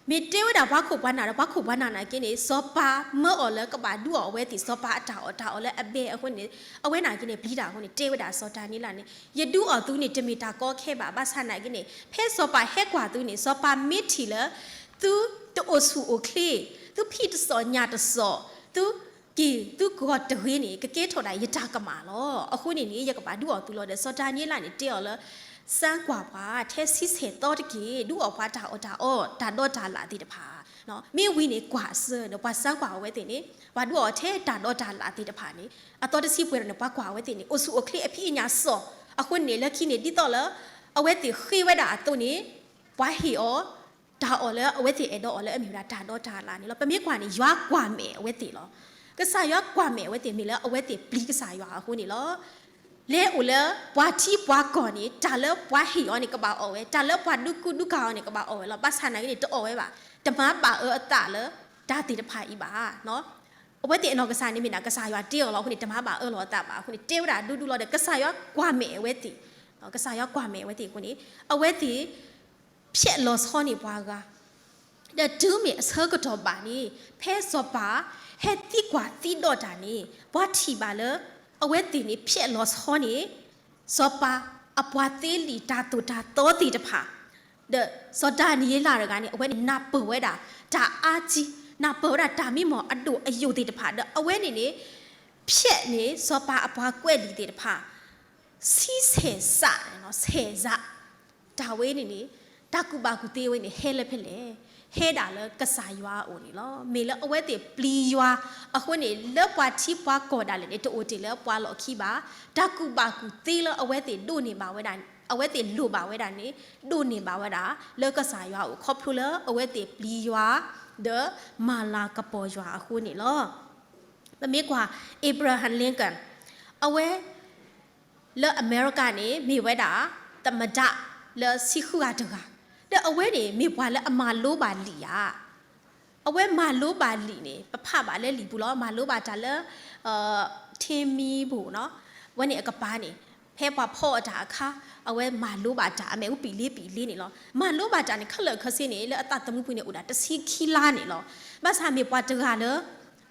မ့ၢ်တဲဝဲဒၣ်ပှၤခိၣ်ပှၤနၢ်ဒီး ပှၤခိၣ်ပှၤနၢ်နာ်က့န့ၣ် စီၤပၤမၢအီၤလၢကဘၣ်ဒုးအီၣ်အဝဲသ့ၣ် စီၤပၤအတၢ်အီၣ်တၢ်အီလၢအဘဲအဃိန့ၣ် အဝဲနာ်က့န့ၣ် ပျံၤတၢ်အဃိန့ၣ် တဲဝဲဒၣ်စီၤဒၤနံးယ့လးန့ၣ် ယဒုးအီၣ်သုန့ၣ် တမ့ၢ်တၢ်ကီခဲဘၣ်. ဘၣ်ဆၣ်နာ်က့န့ၣ် ဖဲစီၤပၤဟဲကွၢ်သုန့ၣ် စီၤပၤမ့ၢ်ထံၣ်လၢ သုတအိၣ်ဆူၣ်အိၣ်ချ့, သုဖံးတစီၣ်ညၣ်တစီၣ်, သုက့ၢ်သုဂီၤတဂ့ၤန့ၣ် ကကဲထီၣ်ဒၣ်ယတၢ်ကမၣ်လီၤ. အဃိန့ၣ်န့ၣ် ယကဘၣ်ဒုးအီၣ်သုလီၤ. ဒီးစီၤဒၤနံးယ့လးန့ၣ် တဲအီၤလၢ စမ်းကွၢ်ပှၤ ထဲဆံဆဲၣ်သီတက့ၢ်, ဒုးအီၣ်ပှၤတၢ်အီၣ်တၢ်အီ တၢ်ဒီးတၢ်လၣ်သ့ၣ်တဖၣ် မ့ၢ်ဝံၤန့ၣ် ကွၢ်အစၢၤဒီး ပှၤစမ်းကွၢ်အဝဲသ့ၣ်န့ၣ် ပှၤဒုးအီၣ်ထဲတၢ်ဒီးတၢ်လၣ်သ့ၣ်တဖၣ်န့ၣ် အသီတဆံပှဲၤဒီးန့ၣ် ပှၤကွၢ်အဝဲသ့ၣ်န့ၣ် အိၣ်ဆူၣ်အိၣ်ချ့အဖံးအညၣ်စီၣ်. အဃိန့ၣ် လၢခံန့ၣ် ဒ်သိးလၢ အဝဲသ့ၣ်ဃ့ဝဲဒၣ်အသိးန့ၣ် ပှၤဟ့ၣ်အီၤ တၢ်အီၣ်လၢအဝဲသ့ၣ်အဲၣ်ဒိးအီၣ်လၢအမ့ၢ်ဝဲဒၣ်တၢ်ဒီတၢ်လၣ်န့ၣ်လီၤ. ပမ့ၢ်ကွၢ်န့ၣ် ယွၤကွၢ်မဲာ်အဝဲသ့ၣ်လီၤ. ကစၢ်ယွၤကွၢ်မဲာ်အဝဲသ့ၣ်မ့ၢ်လၢအဝဲသ့ၣ်ပျံၤကစၢ်ယွၤအဃိန့ၣ်လီၤ. လဲၤအိၣ်လၢပှၤထံပှၤကီၢ်န့ၣ် တၢ်လၢပှၤဟ့ၣ်အီၤန့ၣ် ကဘၣ်အီၣ်ဝဲ, တၢ်လၢပှၤဒုးကူဒုးကၤအီၤန့ၣ် ကဘၣ်အီၣ်ဝဲလီၤ. ဘၣ်ဆၣ်နာ်က့န့ၣ် တအီၣ်ဝဲဘၣ်. တမၤဘၣ်အၢအသးလၢတၢ်သ့ၣ်တဖၣ်အံၤဘၣ်. အဝဲသ့ၣ်အနီၢ်ကစၢ်န့ၣ်မ့ၢ်ဒၣ် ကစၢ်ယွၤတ့အီၤလီၤ. အဃိန့ၣ် တမၤဘၣ်အၢလီၤအသးဘၣ်. အဃိန့ၣ် တဲဝဲဒၣ်ဒူဒူလီၤဒီး ကစၢ်ယွၤကွၢ်မဲာ်အဝဲသ့ၣ်, ကစၢ်ယွၤကွၢ်မဲာ်အဝဲသ့ၣ်အဃိန့ၣ် အဝဲသ့ၣ် ဖျဲးလီၤဆီန့ၢ်ပှၤဂၤ ဒီးတုၤမ့ၢ်အဆၢကတီၢ်ဘၣ်န့ၣ် ဖဲစီၤပၤဟဲသံကွၢ်သံဒိးတၢ်န့ၣ် ပှၤထံၣ်ဘၣ်လၢ အဝဲသ့ၣ်န့ၣ် ဖျဲးလီၤဆီန့ၢ် စီၤပၤအပှၤသ့လံာ်တၢ်သိၣ်တၢ်သီသ့ၣ်တဖၣ်, ဒီးစီၤဒၤနံးယ့လးတဂၤန့ၣ် အဝဲန့ၣ်နၢ်ပၢၢ်ဝဲဒၣ် တၢ်အါကံ, နၢ်ပၢၢ်ဝဲဒၣ်တၢ်မံမီၢ်အဒိၣ်အယိာ်သ့ၣ်တဖၣ်, ဒီးအဝဲန့ၣ်န့ၣ် ဖျဲးန့ၢ်စီၤပၤအပှၤကွဲးလံာ်သ့ၣ်တဖၣ် ဆံဆဲၣ်စး, ဆဲၣ်စး, တၢ်ဝဲန့ၣ်န့ၣ် တၢ်ကူၣ်ဘၣ်ကူၣ်သ့ဝဲန့ၣ် ဟဲလၢဖဲလဲၣ်, ဟဲဒၣ်လၢကစၢ်ယွၤအအိၣ်န့ၣ်လီၤ. မ့ၢ်လၢအဝဲသ့ၣ်ပျံၤယွၤအဃိန့ၣ် လၢပှၤထံပှၤကီၢ်ဒၣ်လဲာ်န့ၣ် တအိၣ်တ့ၢ်လၢပှၤလီၢ်ခံဘၣ်. တၢ်ကူၣ်ဘၣ်ကူၣ်သ့လၢအဝဲသ့ၣ်ဒိးန့ၢ်ဘၣ်ဝဲဒၣ်, အဝဲသ့ၣ်လိၣ်ဘၣ်ဝဲဒၣ်န့ၣ် ဒိးန့ၢ်ဘၣ်ဝဲဒၣ် လၢကစၢ်ယွၤအအိၣ် ခီဖျိလၢအဝဲသ့ၣ်ပျံၤယွၤ ဒီးမၤလၤကပီၤယွၤအဃိန့ၣ်လီၤ. ပမ့ၢ်ကွၢ် Abraham Lincoln အဝဲ လၢအမဲရကၤန့ၣ် မ့ၢ်ဝဲဒၣ် သမ္မတ လၢဆံဃုဂၤတဂၤ, ဒီးအဝဲန့ၣ် မ့ၢ်ပှၤလၢအမၤလိဘၣ်လံာ်ဧါ. အဝဲမၤလိဘၣ်လံာ်န့ၣ် ပဖးဘၣ်လၢလံာ်ပူၤလီၤ. မၤလိဘၣ်တၢ်လၢ ထံမံဘိၣ်နီၤ, အဝဲန့ၣ်အကပၤန့ၣ် ဖဲပှၤဖီအီၣ်တၢ်အခါ အဝဲမၤလိဘၣ်တၢ် အမ့ၣ်အူပံာ်လ့ပံာ်လ့န့ၣ်လီၤ. မၤလိဘၣ်တၢ်န့ၣ် ခဲလၢာ်ခဲဆ့န့ၣ် လၢအသးသမူပူၤန့ၣ် အိၣ်ဒၣ်တဆံခံလါန့ၣ်လီၤ. ဘၣ်ဆၣ်မ့ၢ်ပှၤတဂၤလၢ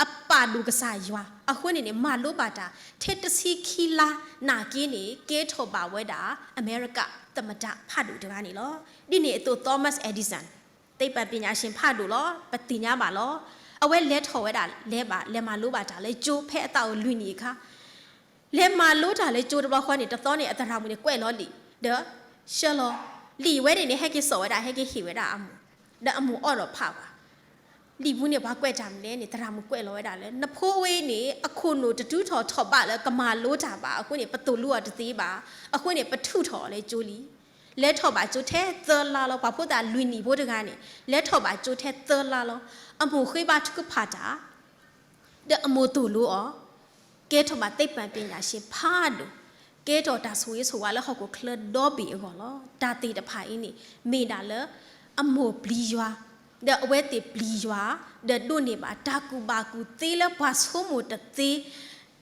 အပာ်ဒိၣ်ကစၢ်ယွၤအဃိန့ၣ်န့ၣ် မၤလိဘၣ်တၢ် ထဲတဆံခံလါနာ်က့န့ၣ် ကဲထီၣ်ဘၣ်ဝဲဒၣ် အမဲရကၤ သမ္မတ ဖးဒိၣ်တဂၤန့ၣ်လီၤ. ဒ်န့ၣ်အသိး Thomas Edison သိပ္ပံပညာရှင် ဖးဒိၣ်လီၤ. ပသ့ၣ်ညါဘၣ်လီၤ. အဝဲလဲၤထီၣ်ဝဲဒၣ် လဲၤဘၣ် လဲၤမၤလိဘၣ်တၢ်လၢကၠိ ဖဲအသးအိၣ်လွံၢ်နံၣ်အခါ လဲၤမၤလိတၢ်လၢကၠိတဘျီဃီန့ၣ် တသီန့ၣ် အသရၣ်မုၣ်န့ၣ် ကွဲးလီၤလံာ် ဒီး ဆှၢလီၤ လံာ်ဝဲန့ၣ်န့ၣ် ဟဲက့ၤစိာ်ဝဲဒၣ် ဟဲက့ၤဟ့ၣ်ဝဲဒၣ်အမိၢ်, ဒီးအမိၢ်အီၣ်ဒီးဖးဝဲ လံာ်ပူၤန့ၣ် ပှၤကွဲးတၢ်မနုၤလဲၣ်န့ၣ် သရၣ်မုၣ်ကွဲးလီၤဝဲဒၣ်လၢ နဖိဝဲန့ၣ် အခိၣ်နူာ်တတုၤထီၣ်ထီၣ်ဘးလၢကမၤလိတၢ်ဘၣ်အဃိန့ၣ် ပသိၣ်လိအီၤတသ့ဘၣ်. အဃိန့ၣ် ပထုးထီၣ်အီၤလၢကၠိလံ. လဲၤထီၣ်ဘၣ်ကၠိထဲသၢလါလီၤ. ပှၤဖိသၣ်လွံၢ်နံၣ်ဖိတဂၤန့ၣ် လဲၤထီၣ်ဘၣ်ကၠိထဲသၢလါလီၤ. အမိၢ်ဃ့ဘါထုကဖၣ်တၢ် ဒီးအမိၢ်သိၣ်လိအီၤ, ကဲထီၣ်ဘၣ်သိပ္ပံပညာရှင်ဖးဒိၣ်, ကဲထီၣ်တၢ်ဆိၣ်ဂ့ၤဆိၣ်ဝါလၢဟီၣ်ခိၣ်ချၢဒီဘ့ၣ်အဂီၢ်လီၤ. တၢ်သ့ၣ်တဖၣ်အံၤန့ၣ် မ့ၢ်ဒၣ်လၢ အမိၢ်ပျံၤယွၤ, ဒီးအဝဲသ့ၣ်ပျံၤယွၤ, ဒီးဒိးန့ၢ်ဘၣ်တၢ်ကူၣ်ဘၣ်ကူၣ်သ့လၢပှၤဆိကမိၣ်တသ့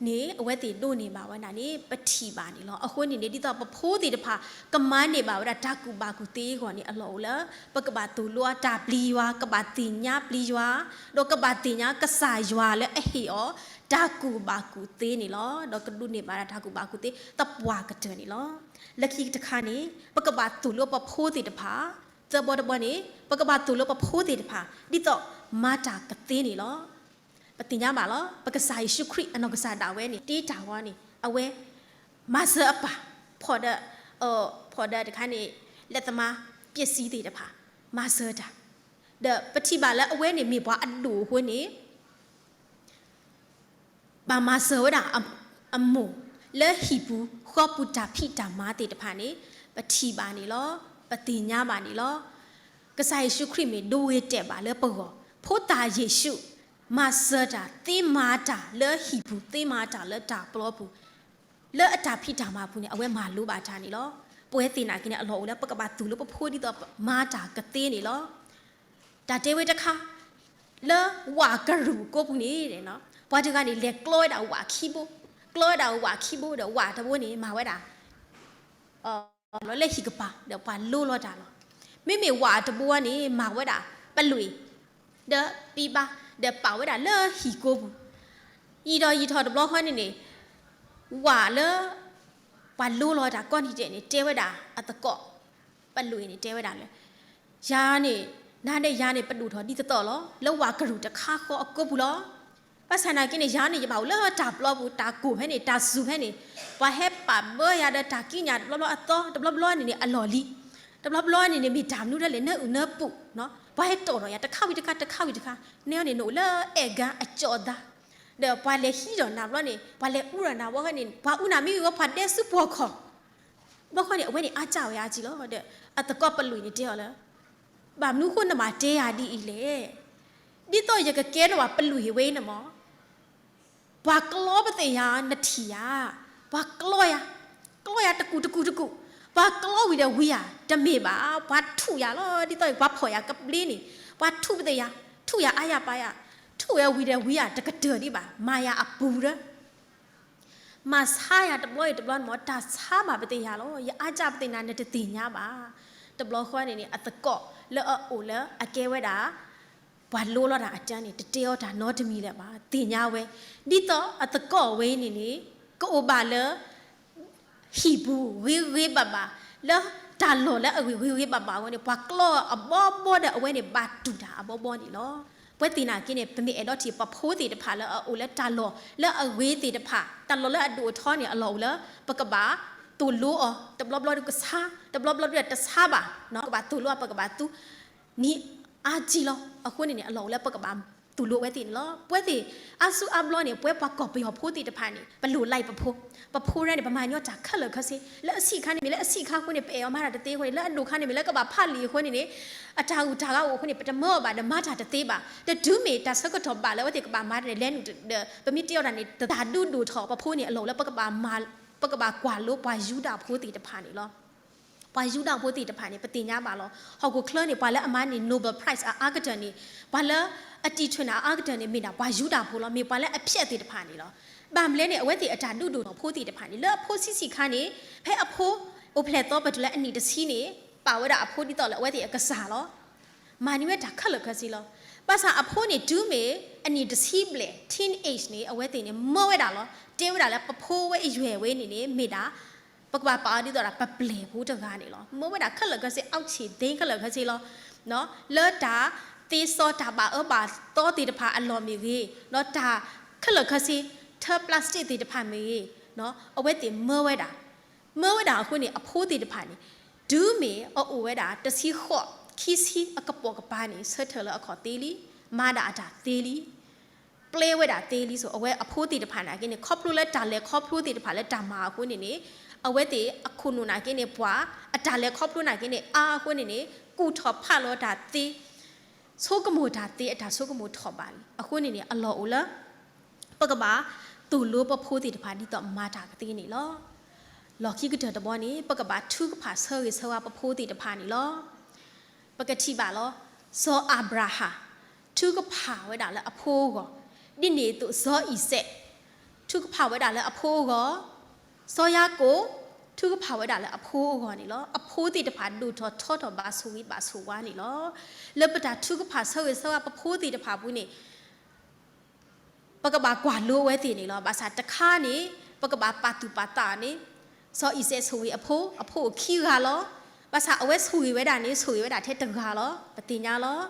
န့ၣ် အဝဲသ့ၣ်ဒိးန့ၢ်ဘၣ်ဝဲဒၣ်န့ၣ် ပထံၣ်ဘၣ်န့ၣ်လီၤ. အဃိန့ၣ်န့ၣ် ဒ်သိးပဖိသ့ၣ်တဖၣ် ကမၤန့ၢ်ဘၣ်ဝဲဒၣ်တၢ်ကူၣ်ဘၣ်ကူၣ်သ့အဂီၢ်န့ၣ် အလီၢ်အိၣ်လၢ ပကဘၣ်သိၣ်လိအီၤတၢ်ပျံၤယွၤ, ကဘၣ်သ့ၣ်ညါပျံၤယွၤ, ဒီးကဘၣ်သ့ၣ်ညါကစၢ်ယွၤလၢအဟ့ၣ်အီၤ တၢ်ကူၣ်ဘၣ်ကူၣ်သ့န့ၣ်လီၤ. ဒီးကဒိးန့ၢ်ဘၣ်ဒၣ်တၢ်ကူၣ်ဘၣ်ကူၣ်သ့သပှၢ်ကတၢၢ်န့ၣ်လီၤ. လၢခံတခါန့ၣ် ပကဘၣ်သိၣ်လိပဖိသ့ၣ်တဖၣ်, သၢဘီတဘီန့ၣ် ပကဘၣ်သိၣ်လိပဖိသ့ၣ်တဖၣ် ဒ်သိးမၤတၢ်ကသ့န့ၣ်လီၤ. ပသ့ၣ်ညါဘၣ်လီၤ. ပကစၢ်ယ့ၣ်ၡူးခရံာ်အနီၢ်ကစၢ်ဒၣ်ဝဲန့ၣ် တ့တၢ်ဂီၤန့ၣ် အဝဲ မၤစၢၤအပၢ် ဖီၣ်ဒီး ဖီၣ်ဒီးတခါန့ၣ် လက်သမားပစ္စည်းသ့ၣ်တဖၣ် မၤစၢၤတၢ်, ဒီးပထံၣ်ဘၣ်လၢအဝဲန့ၣ်မ့ၢ်ပှၤအဒိၣ်အဃိန့ၣ် ဘၣ်မၤစၢၤဝဲဒၣ်အမိၢ် လၢဟံၣ်ပူၤဃီပူၤတၢ်ဖံးတၢ်မၤသ့ၣ်တဖၣ်န့ၣ် ပထံၣ်ဘၣ်န့ၣ်လီၤ. ပသ့ၣ်ညါဘၣ်န့ၣ်လီၤ. ကစၢ်ယ့ၣ်ၡူးခရံာ်မ့ၢ်ဒိဝဲတဲာ်ဘၣ်လၢပဂီၢ်, ဖိသၣ်ယ့ၣ်ၡူး မၤစၢၤတၢ် သ့မၤတၢ်လၢဟံၣ်ပူၤ သ့မၤတၢ်လၢတၢ်ပျီပူၤ လၢအတၢ်ဖံးတၢ်မၤပူၤန့ၣ် အဝဲမၤလိဘၣ်တၢ်န့ၣ်လီၤ. ပဝဲသ့ၣ်နာ်က့န့ၣ် အလီၢ်အိၣ်လၢပကဘၣ်သိၣ်လိပဖိဒ်သိးမၤတၢ်ကသ့န့ၣ်လီၤ. တၢ်တဲဝဲတခါ လၢဝၣ်ကရူၢ်ကိးပူၤန့ၣ် ပှၤတဂၤန့ၣ် လဲၤကျီဝဲဒၣ်ဝၣ်ခံဘိ, ကျီဝဲဒၣ်ဝၣ်ခံဘိဒီး ဝၣ်တဘိန့ၣ် မၤဝဲဒၣ် လၢဟံၣ်ကပၤ ဒီးပှၤလိလီၤတၢ်လီၤ. မ့မ့ၢ်ဝၣ်တဘိန့ၣ် မၤဝဲဒၣ်ပလွံၢ် ဒီးပံဘါ ဒီးပာ်ဝဲဒၣ်လၢဟံၣ်ကိးပူၤ. ယံာ်ထီၣ်ယံာ်ထီၣ်တဘျီဃီန့ၣ်န့ၣ် ဝၣ်လၢ ပှၤလိလီၤတၢ်ကိးနံၤဒဲးန့ၣ် တဲဝဲဒၣ်အသကိး ပလွံၢ်န့ၣ် တဲဝဲဒၣ်လၢ ယၤန့ၣ် နၤဒီးယၤန့ၣ် ပဒိၣ်ထီၣ်ဒ်သိးသိးလီၤ လၢဝၣ်ကရူၢ်တခါဃီအကိးပူၤလီၤ. ဘၣ်ဆၣ်နာ်က့န့ၣ် ယၤန့ၣ် ယဘၣ်အိၣ်လၢတၢ်ပျီပူၤ တၢ်ကိၢ်ဖဲန့ၣ် တၢ်စူၤဖဲန့ၣ် ပှၤဟဲပာ်ဘၢယၤဒီးတၢ်ကံးညာ်တဘျီဘျီအသီ တဘျီဘျီန့ၣ်န့ၣ် အလီၢ်လံၤ တဘျီဘျီန့ၣ်န့ၣ် မ့ၢ်တၢ်မနုၤဒ်လဲၣ် နၢအုၣ်နၢပူၤ ပှၤဟဲတီၣ်ထီၣ်ယၤ တခါဝံၤတခါ တခါဝံၤတခါ နဲအီၤန့ၣ် နအိၣ်လၢအဲၣ်ကါအကၠီအသး ဒီးပှၤလဲၤဟံးထီၣ်နၤဘျီန့ၣ် ပှၤလဲၤအူထီၣ်နၤဘျီန့ၣ် ပှၤအူနၤမ့ၢ်ဂ့ၤဝဲ ပှၤဒဲဆူပှီၢ်ခီၣ် ဘျီဃီန့ၣ် အဝဲန့ၣ်အါစၢ်ဝဲအါကံလီၤဒီး အသကိးပလွံၢ်န့ၣ်တဲအီၤလၢ ဘၣ်မနုၤဃိနမၤတဲယၤဒ်အံၤလဲၣ်. ဒ်သိးယကကဲထီၣ်ဘၣ်ပလွံၢ်ဟ့ၣ်ဝဲအံၤန့ၣ်မး ပှၤကျီပသ့ၣ်ညါနထံၣ်ယၤ, ပှၤကျီယၤ, ကျီယၤတကူာ်တကူာ်တကူာ်, ပှၤကျီဝံၤဒီးဝံၤဧါ, တမ့ၢ်ဘၣ်, ပှၤထူၣ်ယၤလီၤ. ဒ်သိးပှၤဖီၣ်ယၤကဘျ့န့ၣ် ပှၤထူၣ်ပသ့ၣ်ယၤ, ထူၣ်ယၤအါယၤပါယၤ, ထူၣ်ဝဲဝံၤဒီးဝံၤဧါ, တကတၢၢ်ဒံးဘၣ်, မၤယၤအပူၤဒီး မၤဆါယၤတဘျီအံၤတဘျီန့ၣ်မး တၢ်ဆါဘၣ်ပသ့ၣ်ယၤလီၤ. ယအါစၢ်ပသ့ၣ်နၤ နတသ့ၣ်ညါဘၣ်. တဘျီဃီန့ၣ်န့ၣ် အသကိးလၢအအိၣ်လၢအကဲဝဲဒၣ် ပှၤလိလီၤတၢ်အတၢ်န့ၣ် တတဲအီၤတၢ်နီတမံၤလၢၤဘၣ်, သ့ၣ်ညါဝဲ ဒ်သိးအသကိးဝဲအံၤန့ၣ်န့ၣ် ကအိၣ်ဘၣ်လၢ ဟံၣ်ပူၤဂ့ၤဂ့ၤဘၣ်ဘၣ်, လၢတၢ်လီၢ်လၢအဂ့ၤဂ့ၤဘၣ်ဘၣ်အဂီၢ်န့ၣ် ပှၤကျီအဘီဘီဒီးအဝဲန့ၣ် ဘၣ်တူၢ်တၢ်အဘီဘီန့ၣ်လီၤ. ပဝဲသ့ၣ်နာ်က့န့ၣ် ပမ့ၢ်အဲၣ်ဒိးထံၣ်ပဖိသ့ၣ်တဖၣ်လၢအအိၣ်လၢတၢ်လီၢ်လၢအဂ့ၤသ့ၣ်တဖၣ်, တၢ်လီၢ်လၢအဒိၣ်အထီန့ၣ် အလီၢ်အိၣ်လၢ ပကဘၣ်သိၣ်လိအီၤ, တဘျီဘျီဒုးကဆါ, တဘျီဘျီဒုးတဆါဘၣ်, ပကဘၣ်သိၣ်လိအီၤ ပကဘၣ်သူ နံၤအါကံလီၤ. အဃိန့ၣ်န့ၣ် အလီၢ်အိၣ်လၢပကဘၣ်သိၣ်လိဝဲသ့ၣ်န့ၣ်လီၤ. ပဝဲသ့ၣ်အါစုအါဘျီန့ၣ် ပဝဲပှၤကီၢ်ပယီၤဖိသ့ၣ်တဖၣ်န့ၣ် ပလိၣ်လၢပဖိ, ပဖိရဲန့ၣ် ပမၤညီတၢ်ခဲလၢာ်ခဲဆ့, လၢအဆံးခါန့ၣ်မ့ၢ်လၢအဆံးခါအဃိန့ၣ် ပအဲၣ်အီၤမၤတၢ်တသ့အဃိန့ၣ် လၢအဒိၣ်ခါန့ၣ်မ့ၢ်လၢကဘၣ်ဖးလံာ်အဃိန့ၣ်န့ၣ် အတၢ်ဂုၤတၢ်ဂၤအိၣ်အဃိန့ၣ် ပတမၢအီၤဘၣ်ဒီးမၤတၢ်တသ့ဘၣ်. ဒီးတုၤမ့ၢ်တၢ်ဆၢကတီၢ်ဘၣ်လၢအဝဲသ့ၣ်ကဘၣ်မၤတၢ်န့ၣ် လဲၤနုာ်ဒီး ပမ့ၢ်တဲအီၤတၢ်န့ၣ် တၢ်ဒုးဒိၣ်ထီၣ်ပဖိန့ၣ် အလီၢ်အိၣ်လၢ ပကဘၣ်ကွၢ်လိပှၤယူဒၤဖိသ့ၣ်တဖၣ်န့ၣ်လီၤ. ပှၤယူဒၤဖိသ့ၣ်တဖၣ်န့ၣ် ပသ့ၣ်ညါဘၣ်လီၤ. ဟီၣ်ခိၣ်ချၢန့ၣ် ပှၤလၢအမၤန့ၢ် Nobel Prize အအါကတၢၢ်န့ၣ်, ပှၤလၢအတံာ်ထွဲနၢ်အအါကတၢၢ်န့ၣ် မ့ၢ်ဒၣ်ပှၤယူဒၤဖိလီၤ. မ့ၢ်ပှၤလၢအဖျဲးသ့ၣ်တဖၣ်န့ၣ်လီၤ. ဘၣ်မနုၤလဲၣ်န့ၣ် အဝဲသ့ၣ်အတၢ်ဒုးဒိၣ်ထီၣ်ဖိသ့ၣ်တဖၣ်န့ၣ် လၢအဖိဆံးဆံးခါန့ၣ် ဖဲအဖိအိၣ်ဖျဲၣ်သီပတုၤလၢအနံၣ်တဆံန့ၣ် ပာ်ဝဲဒၣ်အဖိဒ်သိးလၢအဝဲသ့ၣ်အကစၢ်လီၤ. မၤန့ၢ်ဝဲတၢ်ခဲလၢာ်ခဲဆ့လီၤ. ဘၣ်ဆၣ်အဖိန့ၣ် တုၤမ့ၢ်အနံၣ်တဆံဘျဲၣ် teenage န့ၣ် အဝဲသ့ၣ်န့ၣ် မၢဝဲဒၣ်လီၤ. တဲဝဲဒၣ်လၢပဖိဝဲအယွဲၢ်ဝဲန့ၣ်န့ၣ် မ့ၢ်ဒၣ် ပကဘၣ်ပာ်အီၤဒ်သိးဒၣ် ပပျဲၢ်ဖိတဂၤန့ၣ်လီၤ. မၢဝဲဒၣ်ခဲလၢာ်ခဲဆ့ အောက်ခြေသိမ်း ခဲလၢာ်ခဲဆ့လီၤ. လၢတၢ်သ့စီတၢ်ဘၣ်အၢဘၣ်သီသ့ၣ်တဖၣ်အလီၢ်မ့ၢ်ဂ့ၤ, ဒီးတၢ်ခဲလၢာ်ခဲဆ့ ထၢ plastic သ့ၣ်တဖၣ်မ့ၢ်ဂ့ၤ, အဝဲသ့ၣ်မၢဝဲဒၣ် မၢဝဲဒၣ်အဃိန့ၣ် အဖိသ့ၣ်တဖၣ်န့ၣ် တုၤမ့ၢ်အအိၣ်ဝဲဒၣ်တဆံဃိး ခံဆံအကပိာ်ကပၤန့ၣ် ဆၢထၢၣ်လၢအခီၣ်သ့လံ, မၤဒၣ်အတၢ်သ့လံ, ပျဲဝဲဒၣ်သ့လံ. ဆိအဝဲအဖိသ့ၣ်တဖၣ်နာ်က့န့ၣ် ခီဖျိလၢတၢ်လဲၤခီဖျိသ့ၣ်တဖၣ်လၢတၢ်မၤအဃိန့ၣ်န့ၣ် အဝဲသ့ၣ်အခိၣ်နူာ်နာ်က့န့ၣ် ပှၤအတၢ်လဲၤခီဖျိနာ်က့န့ၣ် အါအဃိန့ၣ်န့ၣ် ကူၣ်ထီၣ်ဖးလီၤတၢ်သ့ ဆိကမိၣ်တၢ်သ့ အတၢ်ဆိကမိၣ်ထီၣ်ဘးလံ. အဃိန့ၣ်န့ၣ် အလီၢ်အိၣ်လၢ ပကဘၣ်သိၣ်လိပဖိသ့ၣ်တဖၣ်ဒ်သိးမၤတၢ်ကသ့န့ၣ်လီၤ. လီၢ်ခံကတၢၢ်တဘီန့ၣ် ပကဘၣ်ထုကဖၣ်ဆၢဂ့ၤဆၢဝါပဖိသ့ၣ်တဖၣ်န့ၣ်လီၤ. ပကထံၣ်ဘၣ်လီၤ. စီၤအၤဘြၤဟၣ် ထုကဖၣ်ဝဲဒၣ်လၢအဖိအဂီၢ်, ဒ်န့ၣ်အသိးစီၤအံၤစဲး ထုကဖၣ်ဝဲဒၣ်လၢအဖိအဂီၢ်, စီၤယၤကိာ် ထုကဖၣ်ဝဲဒၣ်လၢအဖိအဂီၢ်န့ၣ်လီၤ. အဖိသ့ၣ်တဖၣ်ဒိၣ်ထီၣ်ထီထီၣ်ဘၣ်ဆိၣ်ဂ့ၤဘၣ်ဆိၣ်ဝါန့ၣ်လီၤ. လၢပတၢ်ထုကဖၣ်ဆၢဂ့ၤဆၢဝါပဖိသ့ၣ်တဖၣ်အပူၤန့ၣ် ပကဘၣ်ကွၢ်လိအဝဲသ့ၣ်န့ၣ်လီၤ. ဘၣ်ဆၣ်တခါန့ၣ် ပကဘၣ်ပာ်သူၣ်ပာ်သးန့ၣ် စီၤအံၤစဲးဆိၣ်ဂ့ၤအဖိ, အဖိအိၣ်ခံဂၤလီၤ. ဘၣ်ဆၣ်အဝဲဆိၣ်ဂ့ၤဝဲဒၣ်န့ၣ် ဆိၣ်ဂ့ၤဝဲဒၣ်ထဲတဂၤလီၤ. ပသ့ၣ်ညါလီၤ.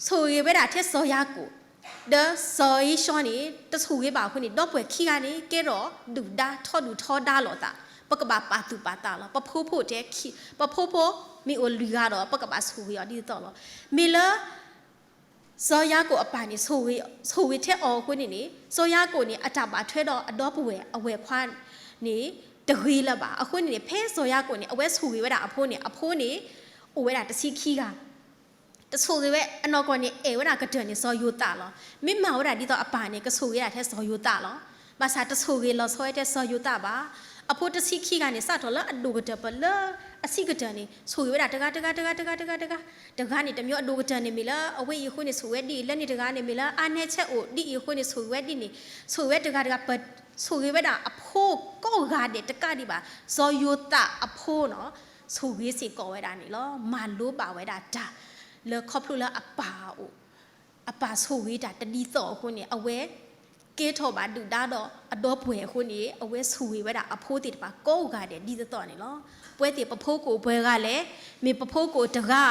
ဆိၣ်ဂ့ၤဝဲဒၣ်ထဲစီၤယၤကိာ် ဒီးစီၤဧ့ၡီၤန့ၣ် တဆိၣ်ဂ့ၤဘၣ်အဃိန့ၣ် ဒီပုၢ်ဝဲၢ်ခံဂၤန့ၣ် ကဲထီၣ်ဒုၣ်ဒါထီဒုၣ်ထီဒါလိာ်သး, ပကဘၣ်ပာ်သူၣ်ပာ်သးလီၤ. ပဖိဖိထဲခံ, ပဖိဖိမ့ၢ်အိၣ်လွံၢ်ဂၤဒီး ပကဘၣ်ဆိၣ်ဂ့ၤအီၤဒ်သိးလီၤ. မ့ၢ်လၢ စီၤယၤကိာ်အပၢ်န့ၣ် ဆိၣ်ဂ့ၤထဲအီၤအဃိန့ၣ်န့ၣ် စီၤယၤကိာ်န့ၣ် အတၢ်ဘၣ်ထွဲဒီးအဒီပုၢ်ဝဲၢ်အဝဲၢ်ခွါန့ၣ် တဂ့ၤလၢၤဘၣ်. အဃိန့ၣ်န့ၣ် ဖဲစီၤယၤကိာ်န့ၣ် အဝဲဆိၣ်ဂ့ၤဝဲဒၣ်အဖိန့ၣ် အဖိန့ၣ် အိၣ်ဝဲဒၣ်တဆံခံဂၤ တဆိၣ်ဂ့ၤဝဲအနီၢ်ကီၢ်န့ၣ် အဲၣ်ဝဲဒၣ်ကတၢၢ်န့ၣ် စီၤယိၤသးလီၤ. မ့ၢ်မၤဝဲဒၣ်ဒ်သိးအပၢ်န့ၣ် ကဆိၣ်ဂ့ၤဒၣ်ထဲစီၤယိၤသးလီၤ. ဘၣ်ဆၣ်တဆိၣ်ဂ့ၤလီၤဆီဝဲထဲစီၤယိၤသးဘၣ်. အဖိတဆံခံဂၤန့ၣ် စးထီၣ်လၢအဒိၣ်ကတၢၢ်ပလၢအဆံးကတၢၢ်န့ၣ် ဆိၣ်ဂ့ၤဝဲဒၣ်တဂၤတဂၤတဂၤတဂၤတဂၤတဂၤ, တဂၤန့ၣ် တမံၤအဒိၣ်ကတၢၢ်န့ၣ်မ့ၢ်လၢအဝဲအံၤအဃိန့ၣ် ဆိၣ်ဝဲဒ်အံၤ, လၢန့ၣ်တဂၤန့ၣ်မ့ၢ်လၢအါနဲဆဲးအိၣ်ဒ်အံၤအဃိန့ၣ် ဆိၣ်ဂ့ၤဝဲဒ်န့ၣ်, ဆိၣ်ဂ့ၤဝဲတဂၤတဂၤ, ပဆိၣ်ဂ့ၤဝဲဒၣ်အဖိကိးဂၤဒဲးတကးဒံးဘၣ်. စီၤယိၤသးအဖိန့ၣ် ဆိၣ်ဂ့ၤစ့ၢ်ကီးဝဲဒၣ်န့ၣ်လီၤ. မၤလိဘၣ်ဝဲဒၣ်တၢ် လၢခီဖျိလၢအပၢ်အအိၣ် အပၢ်ဆိၣ်ဂ့ၤတၢ်တဒ်သိးအဃိန့ၣ် အဝဲကဲထီၣ်ဘၣ်ဒုၣ်ဒါဒီးအဒီပုၢ်ဝဲၢ်အဃိန့ၣ် အဝဲဆိၣ်ဂ့ၤဝဲဒၣ်အဖိသ့ၣ်တဖၣ်ကိးဂၤဒဲးဒ်သိးသိးန့ၣ်လီၤ. ပဝဲသ့ၣ်ပဖိကအိၣ်ပှဲၤဂၤလဲၣ်, မ့ၢ်ပဖိကအိၣ်တဂၤဧါ,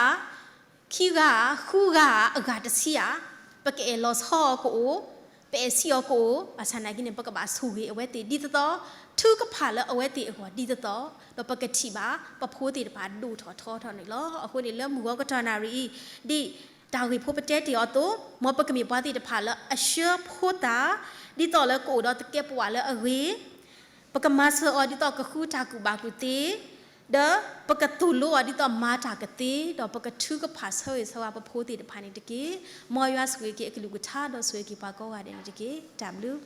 ခံဂၤဧါ, ဃုဂၤဧါ, အဂၤတဆံဧါ, ပကအဲၣ်လီၤဆီအီၤကအိၣ်, ပအဲၣ်ဆံးအီၤကအိၣ်, ဘၣ်ဆၣ်နာ်က့န့ၣ် ပကဘၣ်ဆိၣ်ဂ့ၤအဝဲသ့ၣ်ဒ်သိးသိး, ထုကဖၣ်လၢအဝဲသ့ၣ်အဂီၢ်ဒ်သိးသိး, ဒီးပကထံၣ်ဘၣ်ပဖိသ့ၣ်တဖၣ်ဒိၣ်ထီၣ်ထီထီၣ်န့ၣ်လီၤ. အဃိန့ၣ်လၢမုၢ်ဂီၤကတီၢ်နၣ်ရံၣ်အံၤ, ဒ်တၢ်ဂ့ၢ်ဖိပတဲတ့ၢ်အီၤအသိး, မ်ပကမ့ၢ်ပှၤသ့ၣ်တဖၣ်လၢအဆှၢဖိသၣ်, ဒ်သိးလၢကအိၣ်ဒီးသကဲးပဝးလၢအဂ့ၤ ပကမၤစၢၤအီၤဒ်သိးကဃုတၢ်ကူၣ်ဘၣ်ကူၣ်သ့, ဒီးပကသိၣ်လိအီၤဒ်သိးမၤတၢ်ကသ့, ဒီးပကထုကဖၣ်ဆၢဂ့ၤဆၢဝါပဖိသ့ၣ်တဖၣ်န့ၣ်တက့ၢ်. မ်ယွၤဆိၣ်ဂ့ၤက့ၤအကလုၢ်ကထါ ဒီးဆိၣ်ဂ့ၤက့ၤပှၤကိးဂၤဒဲးန့ၣ်တက့ၢ်. တၢ်ဘျုး